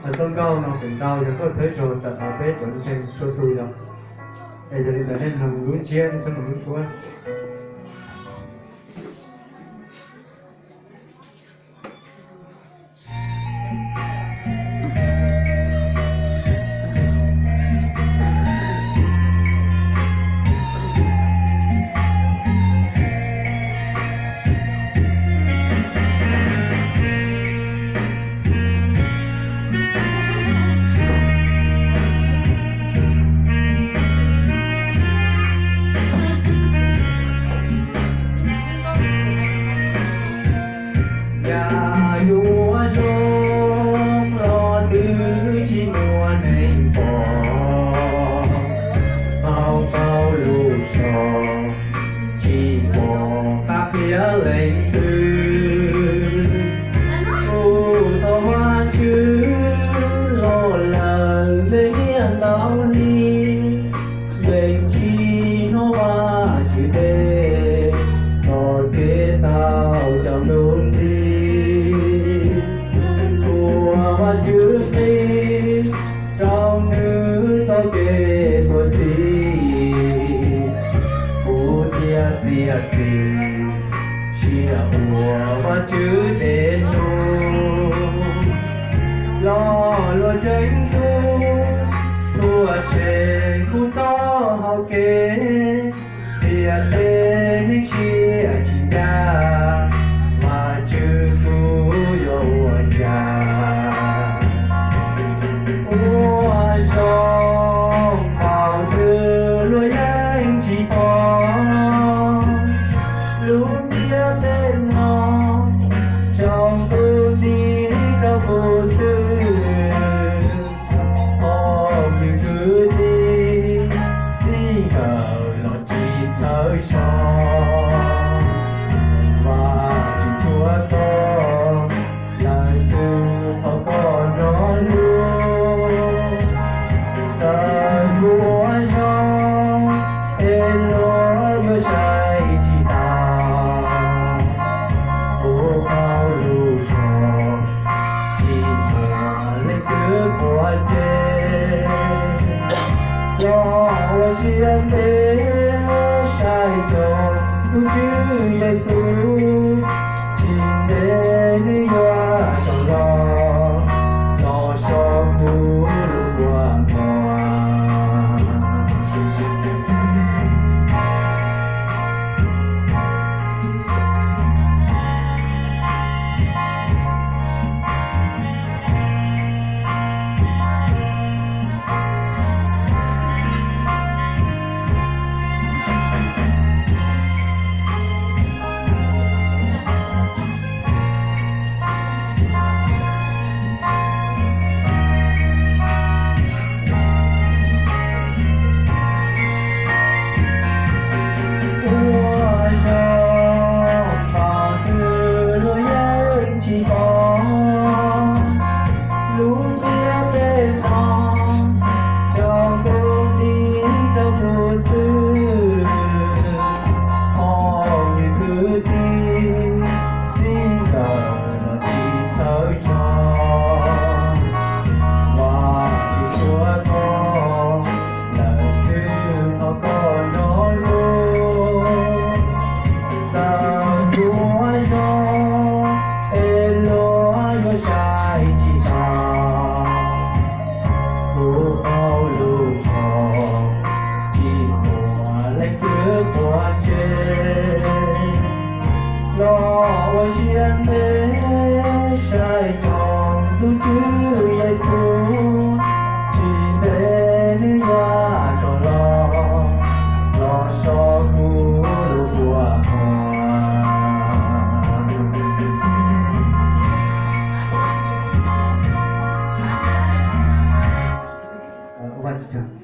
Qhov txoj nkauj no feem ntau yog koj txhawb zog tawm hauv peb cov ntseeg txhua tus yog, es yog li ntawd nej mloog lub ntsiab, nej txhob mloog lub suab. Yam yuav zoo los twb tsis muaj neeg pom, tau tau lub zog tsis pom qab qhia leej twg. Kuv thov Vajtswv los lawm ntev niaj ntau hli, yeej tsis hnov Vajtswv tej txoj kev tau cov ntu nti. Tsuas Vajtswv qhia rau nws txoj kev tuag txi, kuv thiaj txiav txim siab ua Vajtswv tes num. Los luag tseem ntxub, tuaj tshem kuv txoj hau kev, tiam tej neeg siab tsis ncaj, Vajtswv kuv yuav ua cas? Ua zoo npaum twg luag yeej tsis pom, lub ntiaj teb no tsaus ntuj nti rau kuv xwb. Os kwv tij, txij nkawm los tsis txhawj zog, Vajtswv tshua koj lawm xwb, thov koj nrog hlub. Txawm kuv ua zoo es luag yuav saib tsis taus, kuv qhov lub zog tsis muaj leej twg puas tseg. Los ua siab ntev saib txog tus Tswv Yexus, tsis ntev nws yuav rov los, los so kuv lub kua muag. Ua zoo npaum twg luag yeej tsis pom, lub ntiaj teb no tsaus ntuj nti rau kuv xwb. Os kwv tij, txij nkawm los tsis txhawj zog, Vajtswv tshua koj lawm xwb, thov koj nrog hlub. Txawm kuv ua zoo es luag yuav saib tsis taus, kuv qhov lub zog tsis muaj leej twg puas tseg. Los ua siab ntev saib txog tus Tswv Yexus,